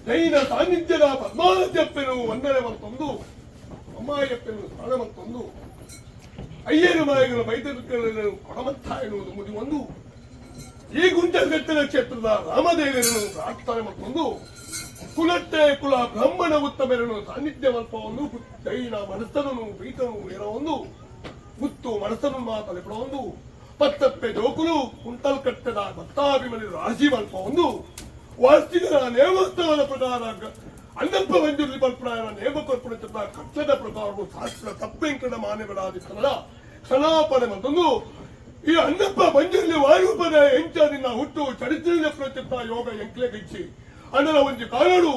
ಜೈನ ಸಾನ್ನಿಧ್ಯದ ಪದ್ಮಾವತಿಯಪ್ಪನು ವಂದನೆ ಮತ್ತೊಂದು ಅಮ್ಮಾಯಪ್ಪನು ಸ್ನಾನ ಮತ್ತೊಂದು ಅಯ್ಯನ ಮಾಯಗಳ ಬೈದನ್ನು ಕೊಡಮತ್ತ ಎನ್ನುವುದು ಮುದಿ ಒಂದು ಈ ಗುಂಟಗಟ್ಟದ ಕ್ಷೇತ್ರದ ರಾಮದೇವರನ್ನು ಪ್ರಾರ್ಥನೆ ಮತ್ತೊಂದು ಕುಲಟ್ಟೆ ಕುಲ ಬ್ರಾಹ್ಮಣ ಉತ್ತಮರನ್ನು ಸಾನ್ನಿಧ್ಯ ಮಲ್ಪವನ್ನು ಜೈನ ಮನಸ್ಸನ್ನು ಬೀತನು ಒಂದು ಮುತ್ತು ಮನಸ್ಸನ್ನು ಮಾತಲಿಪಡ ಪತ್ತಪ್ಪೆ ಜೋಕುಲು ಕುಂಟಲ್ ಕಟ್ಟದ ಭಕ್ತಾಭಿಮನಿ ರಾಜಿ ಮಲ್ಪ ಒಂದು ವಾರ್ಷಿಕರ ನೇಮೋತ್ಸವದ ಪ್ರಕಾರ ಅಣ್ಣಪ್ಪ ಮಂಜುರ್ಲಿ ಪಲ್ಪುಣಾಯನ ನೇಮ ಕೊರ್ಪುಣ ಕಟ್ಟದ ಪ್ರಕಾರವು ಶಾಸ್ತ್ರ ತಪ್ಪೆಂಕಡ ಮಾನ್ಯಗಳಾದಿತ್ತಲ್ಲ ಕ್ಷಣಾಪಣೆ ಮತ್ತೊಂದು ಈ ಅಣ್ಣಪ್ಪ ಮಂಜುರ್ಲಿ ವಾಯುಪದ ಎಂಚ ನಿನ್ನ ಹುಟ್ಟು ಚರಿತ್ರೆಯ ಪ್ರಚಿತ್ತ ಯೋಗ ಎಂಕ್ಲೆ ಗಿಚ್ಚಿ ಅಣ್ಣನ ಒಂಜಿ ಕಾಲಡು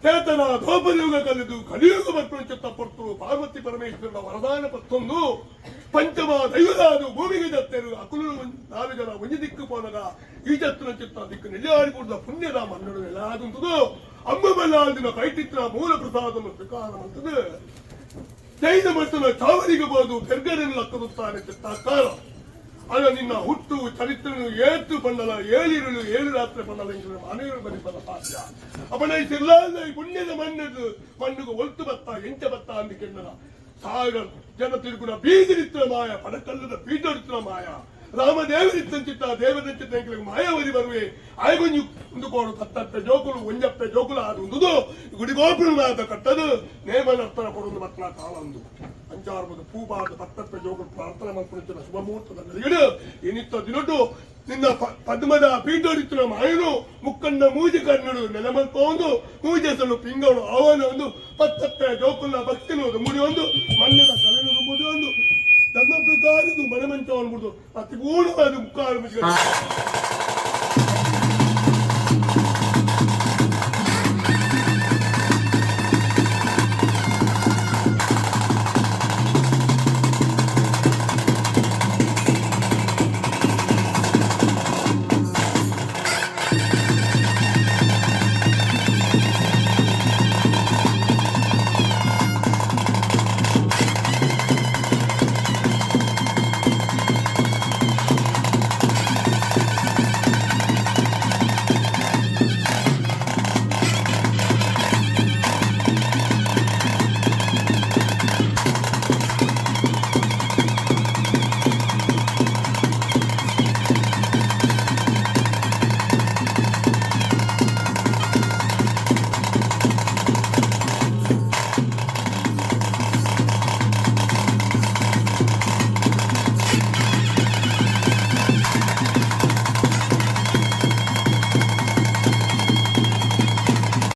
ಚೇತನ ದ್ವಾಪರಯುಗ ಕಲಿದು ಕಲಿಯುಗ ಬರ್ಪುಣ ಪೊರ್ತು ಪಾರ್ವತಿ ಪರಮೇಶ್ವರನ ವರದಾನ ಪತ್ತೊಂದು ಪಂಚಮ ದೈವದಾದು ಭೂಮಿಗೆ ಜತ್ತೆರು ಅಕುಲು ನಾಲು ಜನ ಒಂಜಿ ದಿಕ್ಕು ಪೋನಗ ಈ ಜತ್ತುನ ಚಿತ್ತ ದಿಕ್ಕು ನೆಲ್ಯಾಡಿಕೂಡದ ಪುಣ್ಯದ ಮನ್ನಡು ಎಲ್ಲಾದುಂತದು ಅಮ್ಮ ಬಲ್ಲಾಲ್ದಿನ ಕೈಟಿತ್ರ ಮೂಲ ಪ್ರಸಾದನ್ನು ಸ್ವೀಕಾರ ಮಂತದು ಜೈನ ಮಟ್ಟದ ಚಾವರಿಗೆ ಬೋದು ಕೆರ್ಗರನ್ನು ಲಕ್ಕದುತ್ತಾನೆ ಚಿತ್ತಾಕಾರ. ಅಲ್ಲ, ನಿನ್ನ ಹುಟ್ಟು ಚರಿತ್ರೆನು ಏತು ಬಂದಲ ಏಳಿರುಳು ಏಳು ರಾತ್ರಿ ಬಂದಲ ಇಂದ್ರ ಮಾನವರು ಬರಿ ಬಲ್ಲ ಸಾಧ್ಯ ಅಪಣ ಸಿರ್ಲಾದ ಈ ಪುಣ್ಯದ ಮಣ್ಣದು ಮಣ್ಣುಗು ಒಲ್ತು ಬತ್ತ ಎಂಚ ಬತ್ತ ಅಂದಿಕೆಂದನ ಸಾವಿರ ಜನ ತಿರುಗುನ ಬೀದಿರಿತ್ರ ಮಾಯ, ಪಡಕಲ್ಲದ ಪೀಠರಿತ್ರ ಮಾಯ, ರಾಮದೇವರಿತ್ತಂಚಿತ್ತ ದೇವದಂಚಿತ್ತ ಎಂಕ್ಲೆಗ್ ಮಾಯವರಿ ಬರುವೆ ಆಯ್ಗೊಂಜಿ ಉಂದುಕೋಡು ತತ್ತಪ್ಪೆ ಜೋಕುಲು ಒಂಜಪ್ಪೆ ಜೋಕುಲು ಅದು ಉಂದುದು ಗುಡಿಗೋಪುರನಾದ ಕಟ್ಟದು ನೇಮ ನರ್ತನ ಕೊಡೊಂದು ಮಕ್ಕಳ ಕಾಲಂದು ಅಂಚಾರ್ಬದು ಪೂಬಾದ ಪತ್ತಪ್ಪೆ ಜೋಕುಲು ಪ್ರಾರ್ಥನೆ ಮಲ್ಪುನ ಶುಭ ಮುಹೂರ್ತದ ಗಳಿಗೆಡು ಇನಿತ್ತ ದಿನೊಟು ನಿನ್ನ ಪದ್ಮದ ಪೀಠರಿತ್ತಿನ ಮಾಯನು ಮುಕ್ಕಣ್ಣ ಮೂಜಿ ಕಣ್ಣುಡು ನೆಲಮಲ್ಪೊಂದು ಮೂಜೆಸಲು ಪಿಂಗಡು ಆಹ್ವಾನ ಒಂದು ಪತ್ತಪ್ಪೆ ಜೋಕುಲ್ನ ಭಕ್ತಿನು ಮುಡಿ ಒಂದು ಮಣ್ಣಿನ ಕಲೆನು ಮುಡಿ ಒಂದು ಧರ್ಮ ಪ್ರಕಾರದ ಮನೆ ಮಂಚ ಅನ್ಬಿಡ್ದು ಅತಿ ಪೂರ್ಣವಾದ ಮುಕ್ಕಾಲು ಮುಚ್ಚಿಗೆ.